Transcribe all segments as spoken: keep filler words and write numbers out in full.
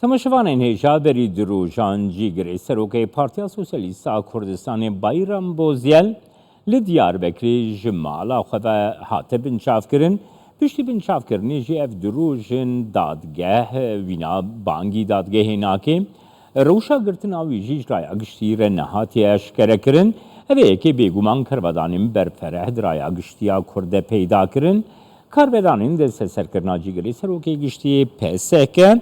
Temaşevanên hêja, berî du rojan Cîgirê Serokê Partiya Sosyalîst a Kurdistanê Bayram Bozyel li Diyarbekirê ji mala xwe ve hate binçavkirin. Piştî binçavkirinê jî ev du roj in dadgeh wîna bangî dadgehê nake. Rewşa girtina wî jî ji raya giştî re nehatiye eşkerekirin. Ev ê yekê bêguman kervedanên berfereh di raya giştiya Kurd de peyda kirin. Karvedanên desteserkirina Cîgirê Serokê Giştî P S K,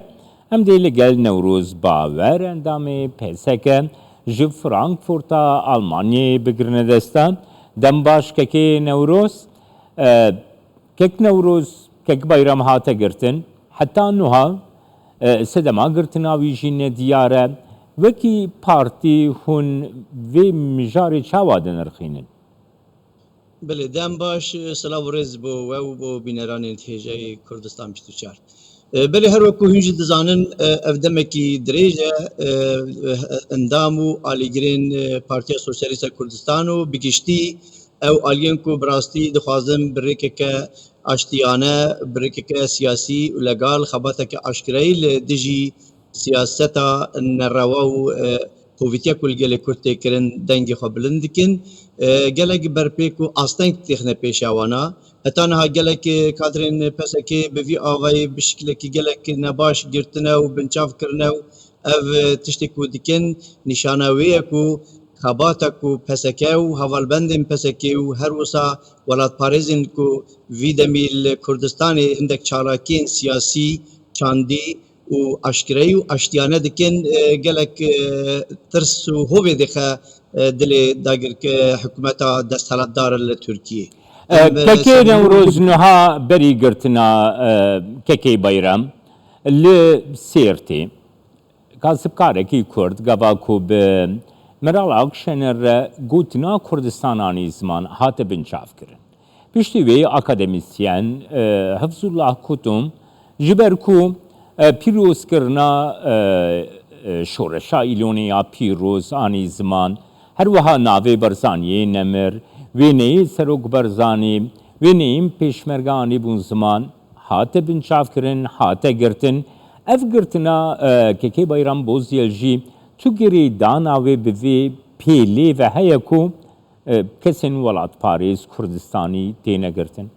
em dê li gel Newroz Bawer, endamê P S K, ji Frankfurta Almanyayê bigirine dest. Dem baş kekê Newroz. E, kek Newroz, kek Bayram hate girtin. Heta nuha, e, sedema girtina wî jî nediyar e. Wekî partî hûn vê mijarê çawa dinirxînin? Belê, dem baş, silav û rêz bo we û bo bîneranên hêjayî Kurdistan bîst û çar. E, belê, her wekû hûn jî dizanin, e, ev demekî dirêj e, e, endam û alîgirên, e, Partiya Sosyalîst a Kurdistan û bi giştî ew aliyên ku bi rastî dixwazin bi rêkeke aştiyane, bi rêkeke siyasî û legal xebateke aşkireyî li dijî siyaseta nerewa û, e, kovîtiya ku li gelê Kurd tê kirin dengê xwe bilind dikin. E, gelek berpêk û asteng têxine pêşa wana. Heta niha gelek, e, kadrên P S K'ê bi vî avayî bi şiklekî gelek nebaş girtine û binçav kirine û ev, e, tiştê ku dikin nîşana wê ye ku xebata ku P S K û hevalbendên P S K'ê û her wisa welatparêzên ku vî demî li Kurdistanê hindek çalakiyên siyasî, çandî û aşkireyî û aştiyane dikin, e, gelek, e, tirs û hovê dixe, e, dilê dagirke hikûmeta desthilatdar li Tirkiyê. E, Em, e, Kekê Newroz niha berî girtina, e, Kekê Bayram li Sêrtê. Kasibkarekî Kurd gava ku bi Meral Akşener re gotina Kurdistan anî ziman hate binçavkirin. Piştî wê akademîsyen, e, Hifzullah Kutum ji ber ku, e, pîrozkirina, e, e, şoreşa Îlonê ya pîroz anî ziman, her wiha navê Barzaniyê nemir, wêneyê Serok Barzanî, wêneyên pêşmerge anîbûn ziman, hate binçavkirin, hate girtin. Ev girtina, e, Kekê Bayram Bozyel jî tu girêdana wê bi vê pêlê ve heye ku, e, kesên welatparêz Kurdistanî têne girtin?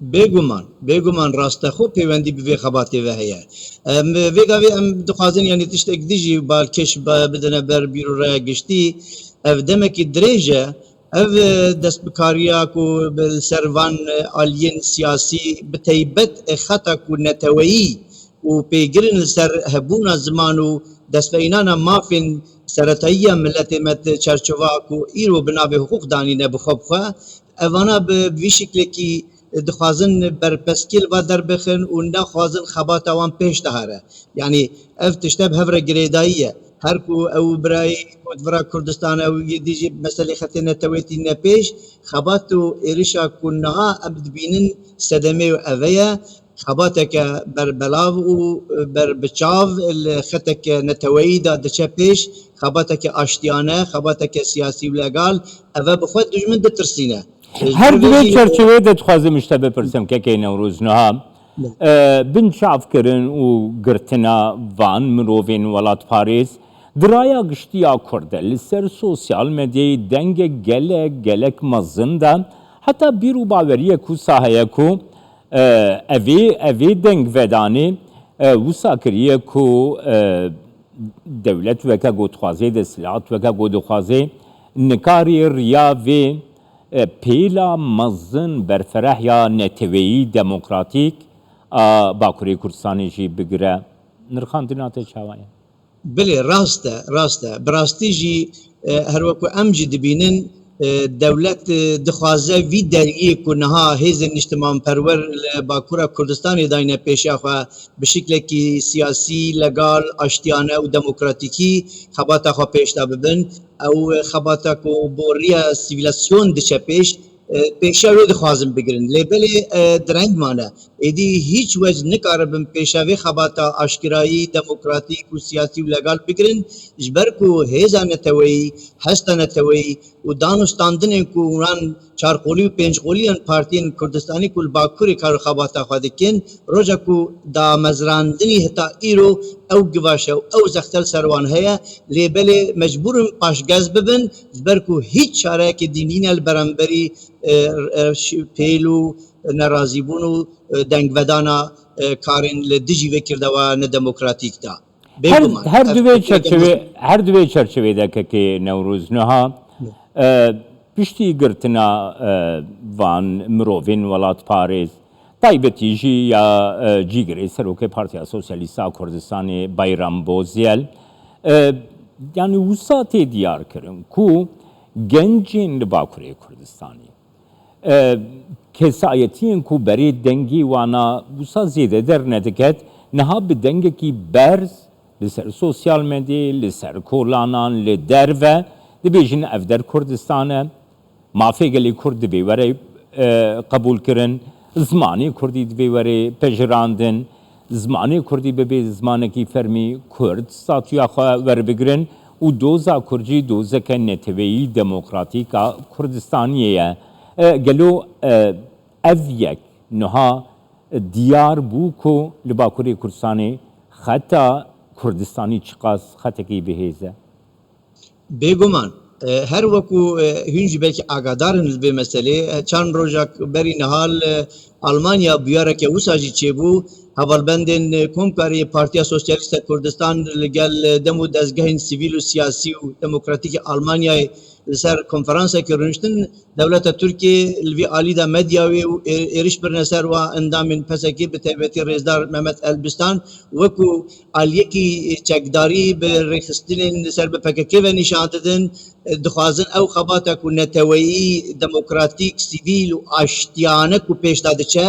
Bêguman, bêguman rastexwe peywendî bi vê xebatê ve heye. Em, vê gavê em dixwazin, yanî tiştek dijî balkêş ba-, bidine ber bîr û raya giştî. Ev demekî dirêj e. Ev, e, destbikariya ku bi, li ser van, e, aliyên siyasî, bi teybet, e, xeta ku neteweyî û pêgir in li ser hebûna ziman û destveînana mafên seretayî ya miletê me di çarçova ku îro bi navê hiqûq danîne bi xwe bi xwe, evana bi, bi vî şiklekî dixwazin berpeskê li va derbixin û naxwazin xebata wan pêş de here. Yanî ev tişte bi hev re girêdayî ye. Her ku ew birayî ku di vira Kurdistan e, ew yê dî jî bi meselê xetê neteweyî tîne pêş, xebat û êrişa ku niha em dibînin sedemê û eve ye, xebateke berbelav û berbiçav li xeteke neteweyî de diçe pêş, xebateke aştiyane, xebateke siyasî û legal, eve bi xwe dijmin ditirsîne. Her di vê çerçeveyê de dixwazim ji te bipirsim, Kekê Newroz niha, e, binçavkirin û girtina van mirovên welatparêz di raya giştî ya Kurd de li ser sosyal medyayê dengek gelek, gelek mezin de, heta bîr û baweriyek wisa heye ku, e, evê, evê dengvedanê, e, wisa kiriye ku, e, dewlet weke ku dixwazê, desthilat weke ku dixwazê, nikarî riya vê, e, pêla mezin berfereh ya neteweyî demokratîk a Bakurê Kurdistanê jî bigire. Nirxandina te çawa ye? Belê, rast e, rast e. Bi rastî jî, e, her weku em jî dibînin, e, dewlet, e, dixwaze vî dergiyê ku niha hêzên niştimanperwer li Bakura Kurdistanê dayne pêşiya xwe, bi şiklekî siyasî, legal, aştiyane û demokratîkî xebata xwe pêş de bibin. Ew xebata ku bo riya sivîlasyon diçe pêş, e, pêşiya wê dixwazin bigirin. Lê belê, e, direng mane. Êdî hîç wec nikaribin pêşiya vê xebata aşkirayî, demokratîk û siyasî û legal bigirin, ji ber ku hêza neteweyî, hesta neteweyî û dan û standinên ku wan çarqolî û pêncqolî yên partiyên Kurdistanî ku li Bakurê kar û xebata xwe dikin, roja ku damezrandinî heta îro ew givaş e û ew zexte li ser wan heye, lê belê mecbûr in paşgez bibin, ji ber ku hîç çareyekê dî nîne li beramberî, e, e, ş-, pêl û nerazîbûn û, e, dengvedana, e, karên li dijî vê kirdewa nedemokratîk de. Her, Bêguman, her ev di vê fikreke çerçevê, mezin her di vê çerçevê de kekê Newroz niha, e, piştî girtina, e, van mirovên welatparêz, taybetî jî ya, e, cîgirê serokê Partiya Sosyalîst a Kurdistanê Bayram Bozyel, e, yani wisa tê diyar kirin ku gencên li Bakurê Kurdistanê, e, kesayetiyên ku berê dengê wana wisa zêde dernediket, niha bi dengekî berz li ser sosyal medyayê, li ser kolanan, li derve dibêjin ev der Kurdistan e, mafê gelê Kurd divê were, e, qebûlkirin, zimanê Kurdî divê were pejirandin, zimanê Kurdî bibe zimanekî fermî, Kurd statûya xwe werbigirin û doza Kurd jî dozeke neteweyî demokratîk a Kurdistaniyê ye. E, gelo, e, ev yek niha diyar bû ku li Bakurê Kurdistanê xeta Kurdistanî çiqas xetekî bihêz e? Bêguman, e, her weku, e, hûn jî belkî agadar in li vê meselê, e, çend rojek berî niha li Almanya bûyereke wisa jî çêbû. Hevalbendên, e, Komkarê Partiya Sosyalîst a Kurdistan li gel, e, dem û dezgehên sivîl û siyasî û demokratîk a Almanyayê li ser konferansekê rûniştin. Dewleta Tirkiyê li vî alî de medya wê û ê-, êriş birine ser wa endamên P S K, bi taybetî rêzdar Mehmet Elbistan, weku aliyekî çekdarî bi rêxistinên li ser bi P K K ve nîşan didin, dixwazin ew xebata ku neteweyî, demokratîk, sivîl û aştiyane ku pêş de diçe,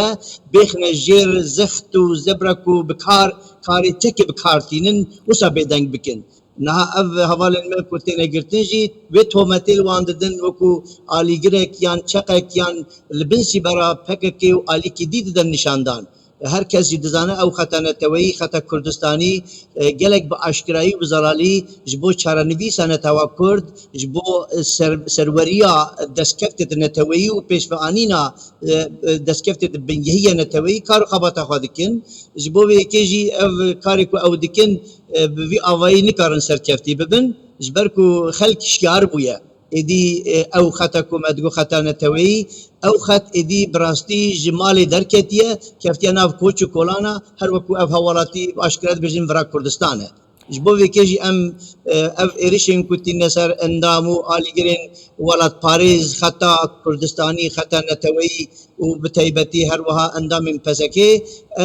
bêxine jêr zext û zebra ku bi kar, karê çekê bi kar tînin, wisa bêdeng bikin. Niha ev hevalên me ku têne girtin jî vê tometê li wan didin, wekû alîgirek yan çeqek yan li bin sîbera P K K û alîkî dî didin nîşandan. Her kes jî dizane ew xeta neteweyî, xeta Kurdistanî, e, gelek bi aşkirayî û bi zelalî ji bo çarenivîsa netewa Kurd, ji bo, e, ser-, serweriya destkeftê di neteweyî û pêşveanîna, e, e, destkeftê di bingehî ya neteweyî kar û xebata xwe dikin. Ji bo vê yekê jî ev karê ku ew dikin, e, bi vî avayî nikarin serkeftî bibin, ji ber ku xelk şiyar bûye. Êdî, e, ew xeta ku me digot xeta neteweyî, ew xet êdî bi rastî ji malê derketiye, keftiye nav koç û kolana, her weku ev hewalatî aşkere dibêjin vira Kurdistan e. Ji bo vê yekê jî em, e, ev êrişên ku tîne ser endam û alîgirên welatparêz, xeta Kurdistanî, xeta neteweyî û bi taybetî her wiha endamên P S K,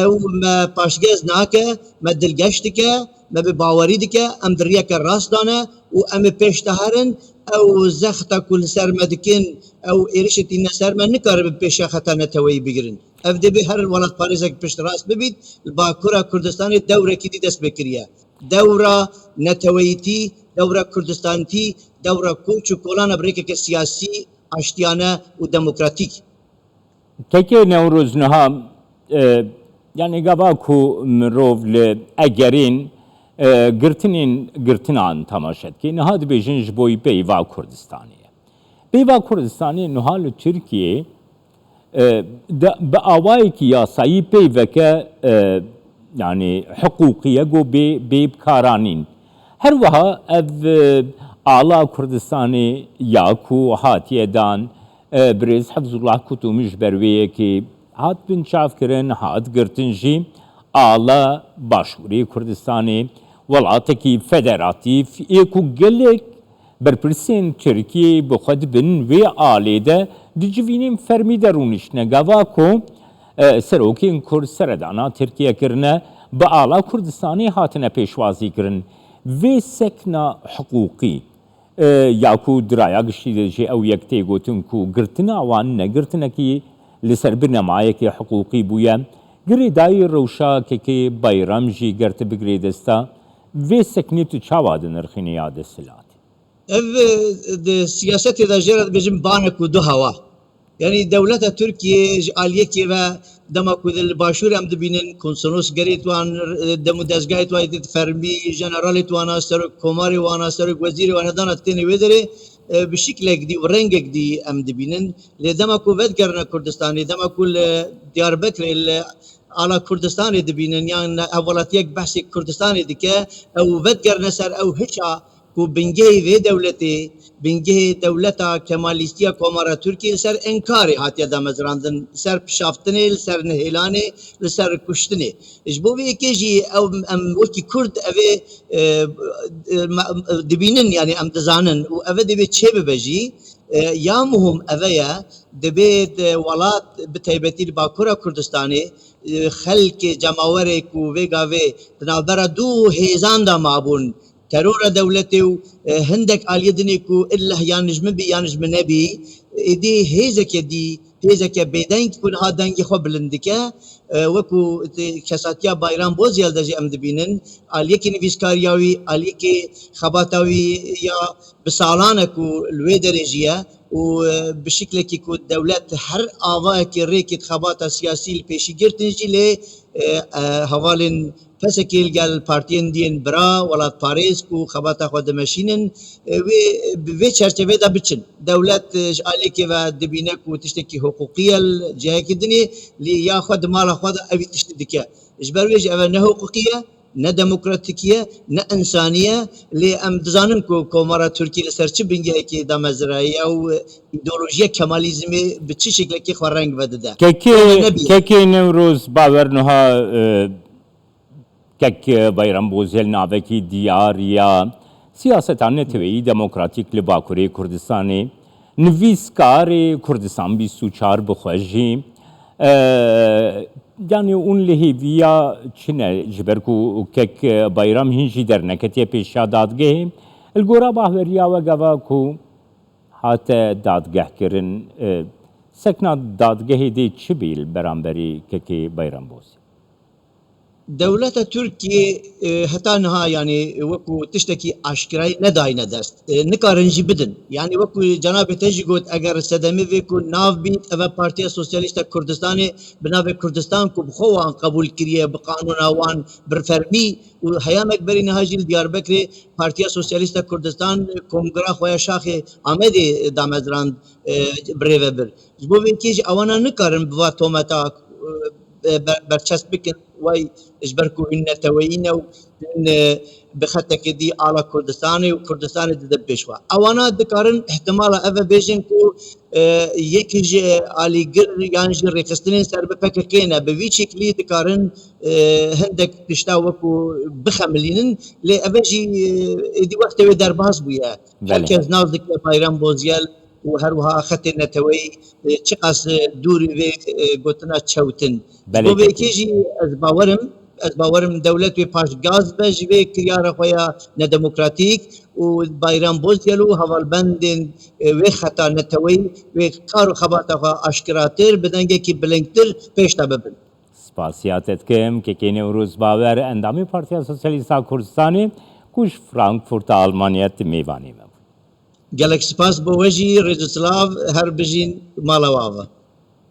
ew me paşgez nake, me dilgeş dike, me bi bawerî dike, em di riyeke rast de ne û em ê pêş de herin. Ew zexta ku li ser me dikin, ew êrişê tîne ser me, nikaribe pêşiya xeta neteweyî bigirin. Ev dê bê her welatparêzek piştrast bibît. Li Bakura Kurdistanê dewrekî dî dest pê kiriye. Dewra neteweyîtî, dewra Kurdistantî, dewra koç û kolana bi rêkeke siyasî, aştiyane û demokratîk. Kekê Newroz niha, e, yani gava ku mirov li egerên, e, girtinên, girtinan temaşe dike, niha dibêjin ji bo peyva Kurdistanê ye. Peyva Kurdistanê niha li Tirkiyeyê, e, de, bi awayekî yasayî peyveke, e, yani hiqûqî ye, go bê, bê bikaranîn. Her wiha ev, e, ala Kurdistanê ya ku hatiye dan, e, birêz Hifzullah Kutûmî ji ber wê yekê hat binçavkirin, hat girtin jî, ala Başûrê Kurdistanê, welatekî federatîf ê ku gelek berpirsên Tirkiyê bi xwe dibin, wê alê de di civînên fermî de rûniştine. Gava ku, e, serokên Kurd seredana Tirkiye kirine, bi ala Kurdistanê hatine pêşwazî kirin. Vê sekna hiqûqî, e, ya ku di raya giştî de jî ew yek tê gotin ku girtina wan ne girtinekî li ser binemayekê hiqûqî bûye, girêdayî rewşa kekê Bayram jî ger tu bigirê desta, vê seknê tu çawa dinirxînî ya desthilatê? Ev, e, di siyasetê de jê re dibêjin banek û du hewa. Yanî dewleta Tirkiyê ji aliyekê ve dema ku li Başûr em dibînin, konsolos gerê wan, dem û dezgahê wan yê fermî, jeneralê wana, serok komarê wana, serok wezîrê wana dana têne wê derê, e, bi şiklek dî û rengek dî em dibînin. Lê dema ku vedigerine Kurdistanê, dema ku li Diyarbekirê, li ala Kurdistanê dibînin, yan hevwelatiyek behsê Kurdistanê dike, ew vedigerine ser ew hiça ku bingehê vê dewletê, bingehê dewleta kemalîstiya Komara Tirkiyê li ser enkarê hatiye damezrandin, li ser pişaftinê, li ser nihêlanê, li ser kuştinê. Ji bo vê yekê jî ew, em wekî Kurd evê, e, e, me-, dibînin, yanî em dizanin û eve divê çêbibe jî. E, ya muhim eve ye, divê di welat, bi taybetî li Bakura Kurdistanê, e, xelkê, cemawerê ku vê gavê di navbera du hêzan de mabûn, terora dewletê û, e, hindek aliyê dinê ku illeh yan ji min bî yan ji min nebî, êdî hêzeke dî, hêzeke bêdeng ku niha dengê xwe bilind dike, e, wekû kesatiya Bayram Bozyel de jî em dibînin, aliyekî nivîskariya wî, aliyekî xebata wî ya bi salan e ku li wê derê jî ye û, e, bi şiklekî ku dewlet her avayekî rêkê di xebata siyasî li pêşî girtin jî lê, e, e, hevalên P S K'ê li gel partiyên diyên bira, welatparêz ku xebata xwe dimeşînin, e, wê, bi vê çerçevê de biçin. Dewlet, e, ji aliyekê ve dibîne ku tiştekî hiqûqî ye li cihekî dinê, lê ya xwe di mala xwe de evî tiştî dike. Ji ber wê jî eve ne hiqûqî ye, ne demokratîk ye, ne însanî ye, lê em dizanin ku Komara Tirkî li ser çi bingehekî damezraye û îdeolojiyê kemalîzmê bi çi şeklekî xwe reng vedide. Kekê, Ew nebîye. Kekê Newroz Bawer niha, e, kek Bayram Bozyel navekî diyar ya siyaseta neteweyî demokratîk li Bakurê Kurdistanê, nivîskarê Kurdistan bîst û çar bi xwe jî, e, yanî hûn li hêviya çi ne, ji ber ku kek Bayram hîn jî derneketiye pêşiya dadgehê, li gora bahweriya we gava ku hate dadgehkirin, e, sekna dadgehê dê çi bî li beramberî kekê Bayram Bozyel? Dewleta Tirkiyê, e, heta niha, yanî, wekû tiştekî aşkirayî nedayne dest. E, nikarin jî bidin. Yanî, wekû cenabê te jî got, eger sedemê vê ku nav bît, eve Partiya Sosyalîst a Kurdistanê bi navê Kurdistan ku bi xwe wan qebûl kiriye, bi qanûna wan, bi fermî û heyamek berî niha jî li Diyarbekirê Partiya Sosyalîst a Kurdistan kongra xwe ya şaxê Amedê damezrand, e, birêve bir. Ji bo vê yekê jî ewana nikarin bi va tometa, e, ber-, berçesp bikin, way ji ber ku hûn neteweyî ne û hûn, e, bi xetekê dî ala Kurdistanê û Kurdistanê dide pêş xwe. Ewana dikarin ihtimala eve bêjin ku, e, yek ji alîgir yan jî rêxistinên ser bi P K K ne. Bi vî şeklî dikarin, e, hindek tişta wekû bixemilînin, lê eve jî, e, êdî wextê wê derbas bûye. Belê. Herkes nas dike Bayram Bozyel û her wiha xetê neteweyî, e, çiqas, e, dûr vê, e, gotina çewtin. Belê. Bo vê yekê jî ez bawerim, ez bawerim dewlet wê paşgaz be ji vê kiryara xwe ya nedemokratîk û Bayram Bozyel û hevalbendên, e, wê xeta neteweyî wê kar û xebata xwe aşkiratir, bi dengekî bilingtir pêş de bibin. Spasiya te dikim, Kekê Newroz Bawer, endamê Partiya Sosyalîst a Kurdistanê, ku ji Frankfurta Almanya tu mêvanê me bû. Gelek spas bo we jî, rêz û silav, her bijîn, mala we ava.